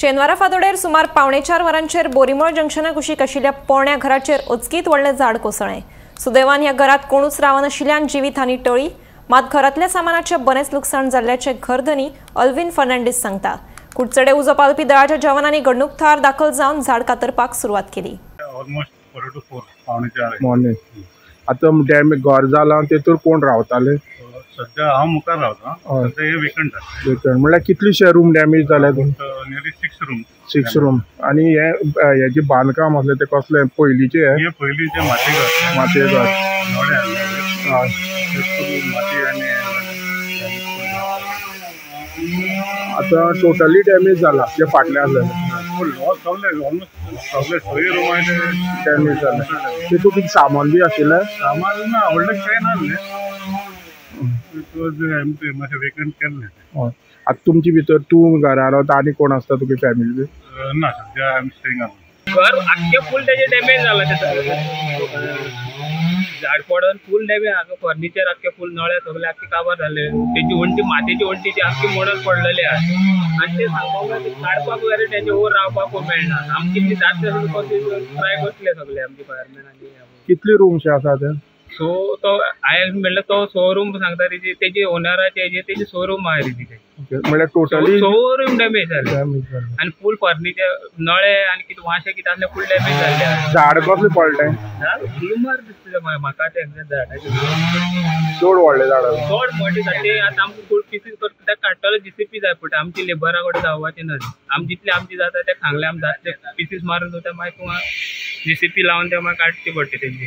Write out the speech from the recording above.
शेनवारा फांतोडेर सुमार 3:45 वरांचेर बोरीमोळ जंक्शना कुशीक आशिल्ल्या पोरण्या घराचेर अचकीत व्हडलें झाड कोसळ्ळें. सुदैवान ह्या घरात कोणूच रावनाशिल्ल्यान जिवीत हानी टळ्ळी. मात घरांतल्या सामानाचें बरेंच लुकसाण जाल्ल्याचें घरधनी अल्विन फर्नांडीस सांगता. कुडचडे उजो पालोवपी दळाच्या जवानांनी घडणूक थळार दाखल जावन झाड कातरपाक सुरवात केली. ऑलमोस्ट 3:45, 3:45. मॉर्निंग. आतां डॅमेज घर जालां, तेतूर कोण रावताले? सध्या हांव मुखार रावता. सध्या हे वेकंट आसा. वेकंट म्हणल्यार कितलीशे रूम डॅमेज जाले? Nearly 6 room. 6 रूम. आनी हे हेजे बांदकाम आसलें तें कसलें, पयलींचें? हे पयलींचें मातये घर. मातये घर. नोडे हाडले. माती आनी आतां टोटली डॅमेज जाला जे फाटलें आसलें? फूल सगळे, ऑलमोस्ट सगळे सगळे रूम आहा ते डॅमेज जाले. तितून कितें सामान बी आशिल्लें? सामान ना, व्हडलें कांय नासलें. It was empty, मातशें वेकंट केल्लें. हय, आतां तुमचे भितर तूं घरा रावता आनी कोण आसता तुगे फॅमिली बी? ना, सध्या I am staying alone. घर आख्खे फूल तेजे डॅमेज जाला. ते झाड पडून फूल डॅमेज. हांगा फर्निचर आख्खे फूल, नळे सगळे आख्खे काबार जाले. तेजी वण्टी, मातयेची वण्टी ती आख्खी मोडून पडलेली आहा. आनी ते सांगपाक जाय, ते काडपाक जाय, तेजे वयर रावपाक मेळना. आमची कितली जाता ट्राय करतले सगळे आमचे फायरमॅन आनी कितली रूम्स आसा ते? सो तो हांवें म्हणल्यार तो 6 रूम सांगता. तेजी तेजी ओनराचे हेजे तेजी 6 रूम आहा रे तिथे. म्हणल्यार टोटली 6 रूम डॅमेज जाले. डॅमेज जाले. आनी फूल फर्निचर, नळे आनी कितें वांशे कितें आसले, फूल डॅमेज जाल्ले आहा. झाड कसलें पडलें? झाड गुलमर्ग दिसता म्हाका तें झाडाचें. चड व्हडलें झाड आसा. चड मोठे ते आतां आमकां फूल पिसीस करता ते काडटलो जीसीपी जाय पडटा. आमची लेबरा कडेन जावपाचें ना. आमी जितले आमची जाता ते सांगले, आमी जातले पिसीस मारून दवरता. मागीर तुका जीसीपी लावन ते मागीर काडची पडटा तेंची.